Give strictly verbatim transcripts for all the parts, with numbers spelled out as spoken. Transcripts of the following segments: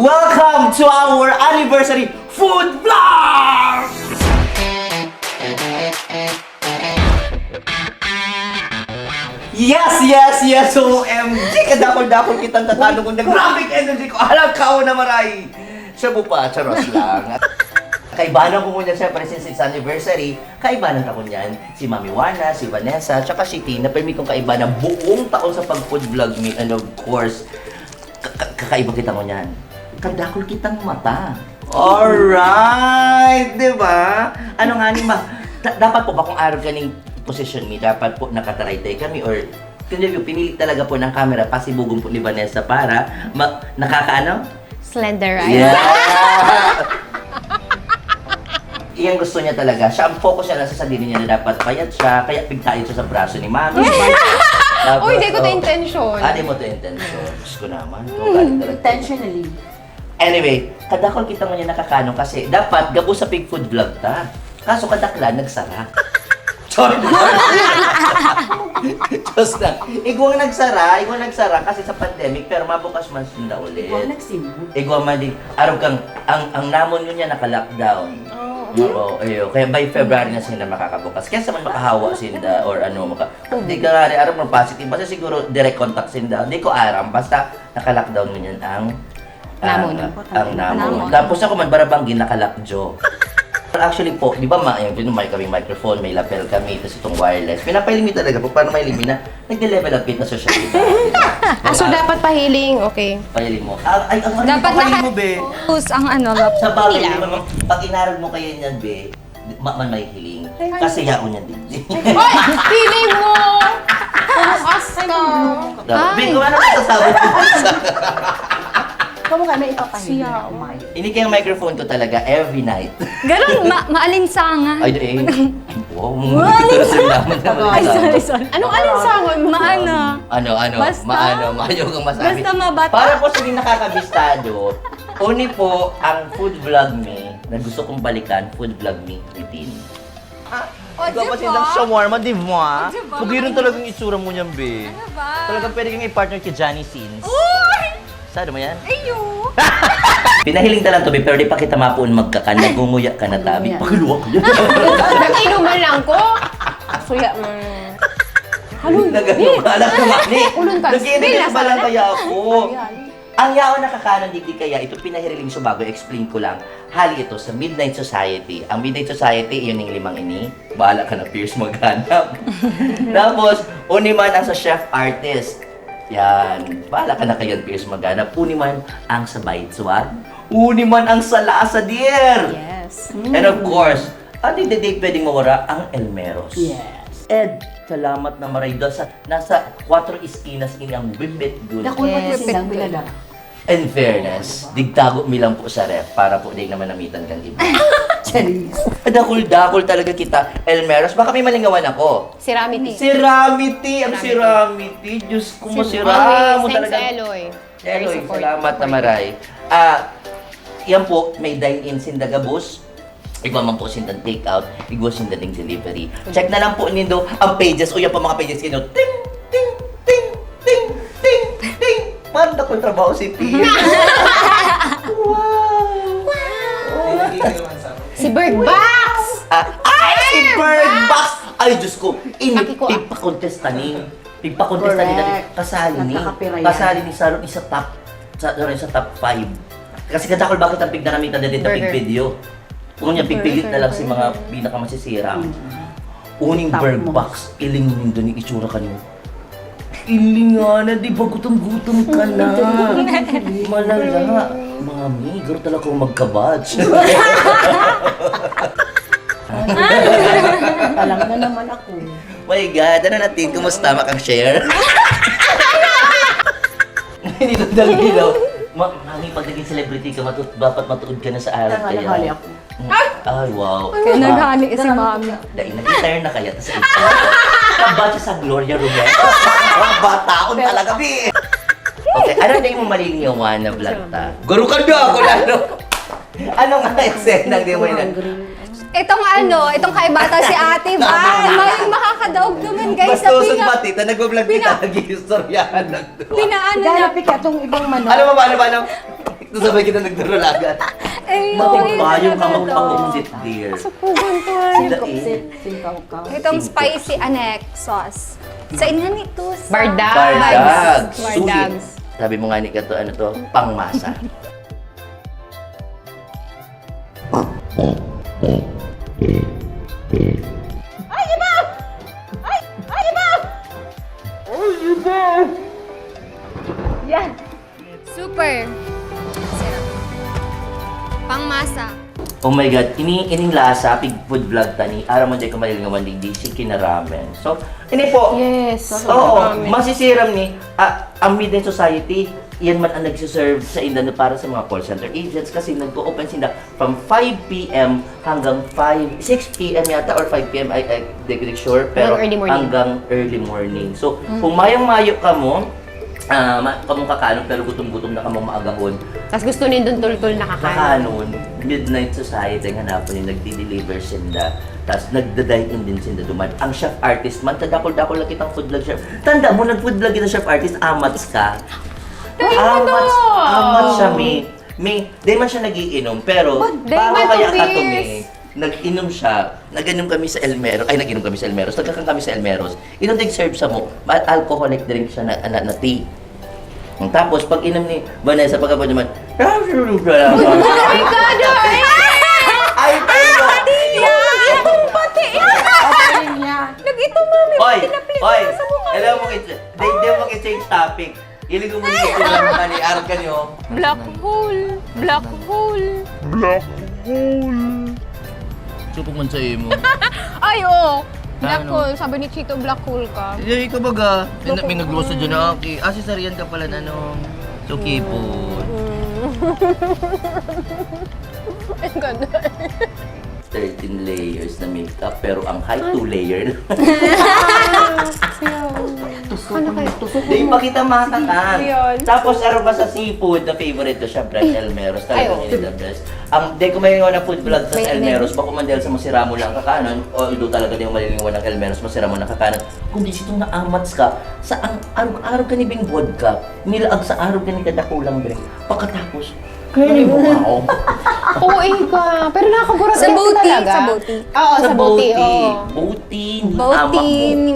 Welcome to our anniversary food vlog! Yes, yes, yes! O M G! Kadakol-dakol kitang tatanong kung nag-, grabe ka energy ko! Alam ka, na maray! Shabu pa, charos lang. Kaibanan ko ngunyan, siyempre, since it's anniversary, kaibanan ta ngunyan si Mami Juana, si Vanessa, tsaka si Tina. Permi kong kaibanan buong taon sa pag-food vlog mi. And of course, ka- ka- kakaiba kita ngunyan. Kadakol kitang mata. Alright! Di ba? Ano nga ni ma... Da- dapat po ba kung arog kaning position mi, dapat po nakataraytay kami or kundi yung pinili talaga po ng camera, pasibugon po ni Vanessa para ma- nakakaano? Slenderize. Yeah! Iyang gusto niya talaga. Siya, ang focus niya lang sa sarili niya na dapat payat siya, kaya pigtayod siya sa braso ni Mami. Tapos, Uy, di ko to oh. Intention. Ah, di mo to intention. Diyos ko naman. Kung galit talaga. Intentionally. Anyway, kadakol kita ngunyan nakakanon kasi dapat gabos sa pig food vlog ta. Kaso kadaklan, nagsara. Char! Diyos na. Igwang nagsara, igwang nagsara kasi sa pandemic, pero mabukas man sinda ulit. Igwang nagsimbo. Igwang man din, arog kang, ang, ang namon ngunyan naka-lockdown. Oo. Oo, iyo. Kaya by February na sinda makakabukas. Kaya sa man makahawa sinda or ano, maka, di ka nga rin, arog mo positive. Basta siguro direct contact sinda. Di ko aram. Basta naka-lockdown ngunyan ang Namon. Ang, ang namon. Namon. Tapos ako man, barabanggi, nakalakjo. Actually po, di ba ma, yung, yung may kaming microphone, may lapel kami, tapos itong wireless. Pinapahiling mi talaga po, paano mahiling mi na nagle-level up kita sa social media. Ah, so dapat pahiling, okay. Pahiling mo. Ah, ay, ang ano, Dapat pahiling mo, be? Tapos ang ano, laptop Sa bagay, nila. Di ba, pag inarog mo kayo niyan, be, di- ma, man may hiling. Kasi yaon niya din. Hoy! Feeling mo! Puro aska! Dapat, Ay! Be, kung ano masasabi mo sa Kamu kami ipapahiling Siya. Na umayo. Ini kaya microphone ko talaga every night. Ganun, ma- maalinsangan. Ay, eh. Wow, Maalinsangan. Ay, sorry, sorry. Anong alinsangan mo? Maano? Ano, ano, Basta, maano, mayo kang masabi. Basta mabata. Para po sa hindi nakakabistado, uni po ang food vlog me na gusto kong balikan, food vlog me eighteen. Ah, O, ikaw di pa ba? Sindang shawarma, di ba? O, di ba? Pugi rin talagang itsura mo niyan, be. Ano ba? Talagang pwede kang i-partner kay Johnny Sins. Uy! Sado mo yan? Ayo! Pinahiling ta lang to, be, pero di pa kita mapuon magkakan. Nagunguya ka na, tabi. Nagunguya. Pakiluwa ko yan. Nag-inuman lang ko. Suya mo. Halun, Nagano ka lang naman eh. Ulun ka. Nag-iinit Bilas ka ba lang na. Kaya ako? Ay, ay. Ang yaon na kakanon digdi kaya ito pinahiriling subago, explain ko lang. Hali ito sa Midnight Society. Ang Midnight Society, yun yung limang ini. Bahala ka na, Pierce, maghanap. Tapos, uni man ang sa Chef Artist. Yan. Bahala ka na kayan, Pierce, maghanap. Uni man ang sa Bite Swag. Uni man ang sa Lasa, dear! Yes. And of course, at the end of the day, pwedeng mawara ang Elmeros. Yes. Ed, salamat na maray. Nasa, nasa Cuatro Esquinas ini ang whipped good. Dakul pa Yes. Yung sindang pinadala. In fairness, digtago mi lang po sa ref para po di naman namitan kang iba. Charis. Dakul-dakul talaga kita, Elmeros. Baka may malingawan ako. Si Ramity. Si Ramity, ang si Ramity. Ramity. Diyos ko, Si masira Eloy, mo thanks, talaga. Eloy. Very Eloy, supportive. Salamat na maray. Ah, yan po, may dine-in sinda gabos. Igwa man po sinda take out, igwa sinda ding delivery. Check na lang po nindo ang pages. O, yan pa mga pages kayo. Ting, ting, ting, ting, ting, ting. Parang dakul trabaho si Pia. Wow! Si Bird Box! Ah, ay, si Bird Box! Ay, Diyos ko. Ini, Aki ko, ah. Pigpakontesta ni. Pigpakontesta ni dati. Correct. Kasali ni. Nagkakapira yan. Kasali ni Sarah sa top, sa, sa top five. Kasi kadakol bakit ang pigdaramitan na dito, Burger. Pig video. Kung niya, pigpilit na lang si mga pinakamasisira. Mm. Uning Top Bird most. Box, iling nindo ni itsura kanyo. Iling nga na, di ba gutom-gutom ka na? Malala. Mami, garo talaga akong magkabatch. Alam na naman ako. My God, ano natin? Kumusta? Makang-share? Hindi ko dalaw. Ma, mami, pag naging celebrity ka, matu- dapat matuod ka na sa araw Tama, kaya. Nahali ako. Mm. Ay, wow. Kaya naghali si Mami. Dahil nag-retire na kaya, tas ito. Kabatch sa Gloria Romero. Bataon talaga, bi. Okay, ano na yung malilingawan na vlog ta? Garukan na ako lalo. Ano nga eksena, di mo yun? Itong ano, itong kaibata si Ate Van. May makakadaog naman, guys, sa Bastusan pinga-, pati, ta nag-vlog kita, pina-, nag-iistoryahan na to. Pinaano na. Dahil pika itong ibang manok. Ano ba, ano ba, ano? Sabay kita nagdaralagan. Ay, Matibayo yun ka talaga. Magpakuksit, dear. Sukugan ko. Sila Singkop eh. si, singkaw ka. Itong spicy anek sauce. Sa inyo nito sa... Bardag. Bardag. Bardags. Sulit. Sabi mo nga ni Kato, ano to? Pangmasa. Super! Sarap. Pangmasa. Oh my God, ini ining lasa, pig food vlog ta ni, aram mo, di ko malilingawan, digdi, si kinaramen. So, ini po, Yes. Oo, masisiram ni, ah, ang Midnight Society, yan man ang nagsiserve sa inda na para sa mga call center agents kasi nag-open sinda from five p.m. hanggang five, six p.m. yata or five p.m. I, I, di ko sure, pero Hanggang early morning. Hanggang early morning. So, kung mayong mayo ka mo, ah, ma, kamong kakanon pero gutom-gutom na kamong maagahon, Tapos gusto nindo tultol na kakanon. Kakanon, Midnight Society ang hanapon yung nagdi-deliver sinda. Tapos nagda-dine-in din sinda duman. Ang chef artist man, kadakol-dakol lang kitang food vlog chef. Tanda mo, nag-food vlog kita chef artist, amats ka. Amats, amats siya, mi. Mi, di man siya nagiinom, pero Di bago man kaya tumis. katumis, nag-inom siya. Nag-inom kami sa Elmeros. Ay, nag-inom kami sa Elmeros. Nagkakan kami sa Elmeros. Itong nag-serve sa mo, ma- alcoholic drink siya na, na, na tea. Tapos, pag inom ni Vanessa, pagkabot naman, Oh my God! Ay! Ay, pero... Itong pati! Sabi niya, Nag-itom mami! Hoy! Tinapli ko Hoy! na sa mukha. Alam mo, di, di mo i-change topic. Ilig mo muna yung mukha ni Arca niyo. Black hole! Black hole! Supog man sa imo. Ay, oo! Black Ano? hole! Sabi ni Chito, black hole ka. Hindi, ikaw baga. May, may nagluwas na dyan na aki. Ah, cesarean ka pala na nung suki po. Ang ganda. Thirteen layers na makeup, pero ang height, two layer lang. Ano kayo? Di pa kita matakan. Yun. Tapos, ano ba sa seafood na favorite ko? Siyempre, ang Elmeros. Talaga Ay, oo. Yun the best. Ang, di ko may nga na food vlog sa May Elmeros. Bako man dahil sa masira mo lang kakanon, although talaga di mo malilingawan ng Elmeros, masira mo lang kakanon. Kung di sitong naamats ka, sa ang arog-arog ka ni Bing Vodka, nilaag sa arog ka ni kadakulang drink. Pagkatapos, kaya mo ako. Oo, eh ka. Pero nakakagurat Sa kasi boti, talaga. Sa boti. Oo, sa boti, oo. Boti ni Boti amak mo. ni...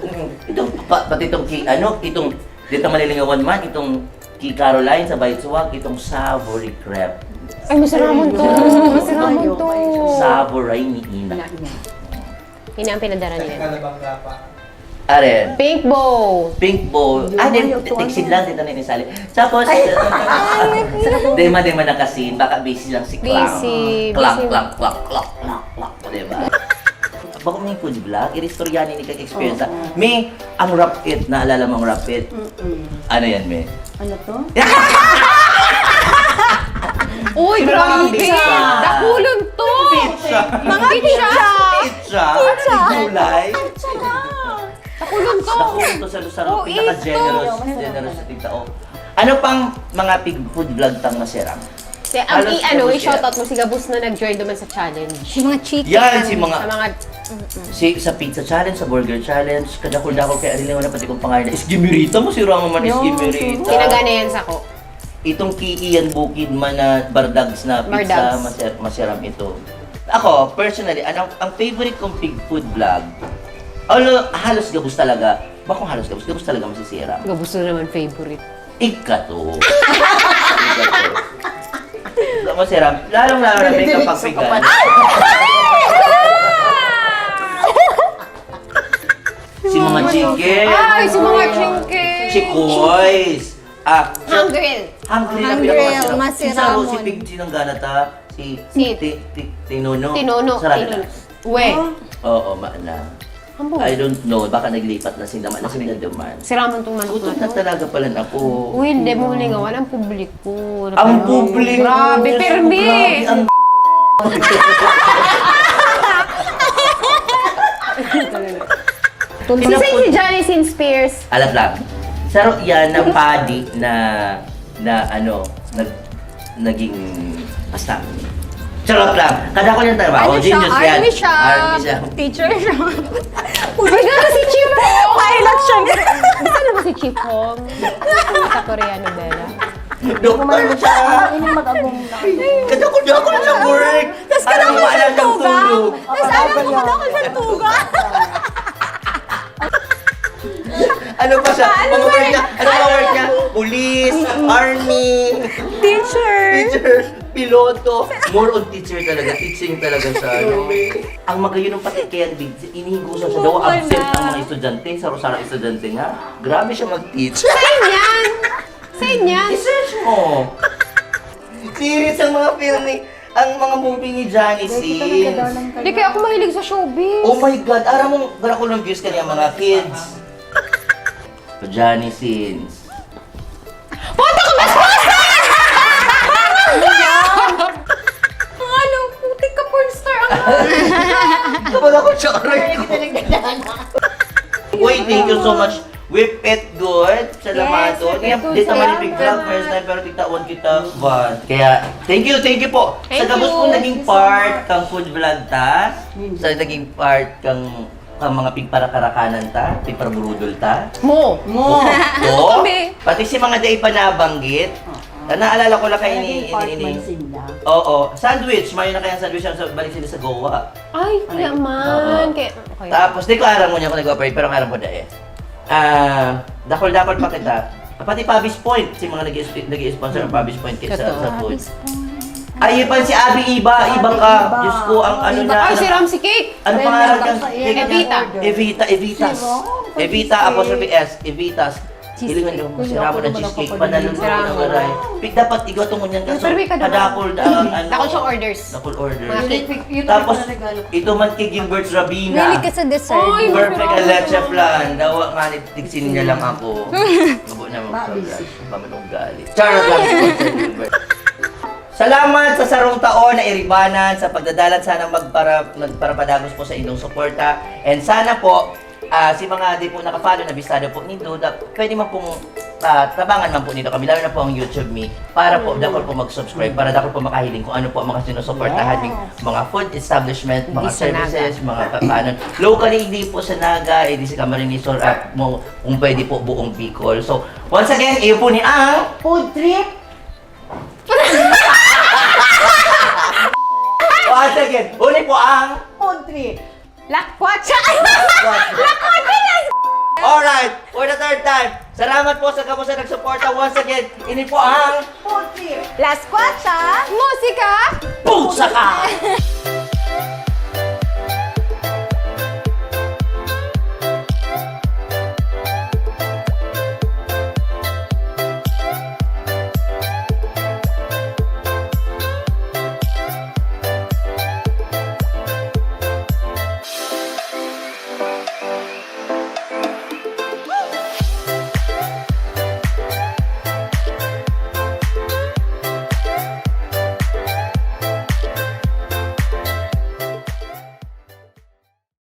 Mm, Ito, pa, pati itong ki, ano, itong, di ta malilingawan man, itong ki Caroline sa Bayot Suwag, itong savory crepe. Ay, masaraman to. Masaraman to. Savory ni Ina. Ina niya. Yun ang pinadara niya. Aren, Pink bow. pink bowl. Ah, din, Yung tiksin lang, dito na inisali. Tapos, di man, di man nakasin, baka busy lang si Clang. Busy, Clang, busy. Clang, Clang, Clang, Clang, Clang, di ba? Bako may food vlog, iristoryanin ni kag experience. May, ang Wrap It, naalala mo ang Wrap It? Ano yan, me? Ano to? Uy, grabe. Pizza. Dakulon to. Pizza. Mga pizza. Pizza? Pizza? Gulay? Dakulon to. Dakulon to sa Lusaro. Oh, Pinaka-generous. ito. Generous sa tigtao. Ano pang mga pig food vlog tang masiram? Kaya ang Halos i-ano, puro i-shoutout siya. Mo si Gabus na nag-join naman sa challenge. Si mga chicken. Yan, si mga... Sa mga... Si, sa pizza challenge, sa burger challenge, kadakol-dakol kaya rin naman pati kong pangalan. Isgimirita mo, si Rama man, isgimirita. Kinagana yan sa ko. Itong ki Ian Bukid man na Bardags na pizza, Bardags. Maser, masiram ito. Ako, personally, ang, ang favorite kong pig food vlog, although halos gabos talaga, bakong halos gabos, gabos talaga masisiram. Gabus na naman favorite. Ikato. Ikato. Masarap. Lalong-lalo na may kapagpigan. Si mga chicken. Ay, si mga chicken. Chikoys. Ah, Hanggril. Hanggril na Hanggril, pinakamasarap. masarap. Si Saro, si Pig, sinanggana ta. Si, Si ti, ti, Tinuno. Tinuno. Sarado na. We. Oo, maana. Hambo. I don't know, baka naglipat na sila, maana sila duman. Si Ramon tong manok Gutom na na to. Talaga pala na po. Uy, hindi mo lingawan ang publiko. Ang publiko. Grabe, Diyos ko, permi. Grabe ang Si Saint si Johnny Sin Spears. Alat lang. Saro yan ng padi na, na ano, nag, naging, basta. Charot lang. Kada ko yung trabaho, Ano siya? genius yan. Army siya. Army siya. Teacher siya. Uy, gano'n si Chief Hong! Pilot siya. Gusto mo si Chief Hong? Sa Koreano, Bella. Doktor siya. Ining mag-agong na. Kadakol-dakol sa work. Tas kadakol sa tuga. Tas alam mo, kadakol sa tuga. Ano pa siya? Mga work niya. Ano mga work niya? Police, army, teacher, piloto. More on teacher talaga. Teaching talaga siya. Ang magayon ng pati kaya, inihingusan siya daw, absent ang mga estudyante. Saro-sarong estudyante nga. Grabe siya mag-teach. Saan yan? Saan yan? I-search mo. Series ang mga film ni, ang mga movie ni Johnny Sins. Di kaya ako mahilig sa showbiz. Oh my God, aram mo, dara ko ng views kaniya mga kids. Johnny Sins. Puta ko, bastos! Ano? Putik ka, porn star ang Kapag ako siya, aray ko. Uy, thank you so much. Whip it good. Salamat. Yes, whip it good. Di naman yung big vlog, first time, pero tigtawan kita. Kaya, thank you, thank you po. Sa gabos po naging part kang food vlog ta. Sa naging part kang, kang mga pigparakarakanan ta, pigparburudol ta. Mo. Mo. Mo. Pati si mga dai pa nabanggit. Na naalala ko lang kayo ini, ini, ini. Oo. Sandwich. Mayo na kayang sandwich ang sa, balik sila sa Goa. Ay, kaya man. Kaya, okay. Tapos, di ko aram mo niya kung nag-operate, pero ang aram ko dahil. Ah, dakol-dakol pa kita. Pati Pabis Point, si mga nag-i-sponsor ng Pabis Point kaya sa, sa food. Ay, yun pa si Abby Iba, Iba ka. Diyos ko, ang ano na. Ay, si Ramsey Cake. Ano pangalan niya? Evita. Evita, Evitas. Evita, apostrophe S, Evitas. Hilingan daw mo, siramo na cheesecake, panalo mo na, aray. Pig, dapat ikaw tungod yan, kaso padakol na ang ano. Dakol siya orders. Dakol orders. Tapos, ito man kay Gilbert Rabina. Mahilig ka sa dessert. Perfect ang leche flan. Dawa nga ni tigsin niya lang ako. Mabo na magpabra. Pamanong galit. Charot lang, Gilbert. Salamat sa sarong taon na iribanan sa pagdadalan. Sana magpara-, magparapadagos po sa inyong suporta. And sana po, Ah, si mga di po naka-follow na bisado po nindo, da-, pwede man pong, ah, tabangan man po nindo kami, lalo na po ang YouTube me, para po, dakol po mag-subscribe, para dakol po makahiling kung ano po ang mga sinusuportahan ning mga food establishment, mga services, mga pa-, paano. Locally, hindi po sa Naga, hindi sa Camarines Sur, at mo, kung pwede po buong Bicol. So, once again, iyo po ni ang food trip. Once again, uli po ang food trip. Lakwatsa! Lakwatsa! Alright, for the third time, salamat po sa gabos na nagsuporta. Once again, ini po ang Puti. Lakwatsa! Musika! Pusaka!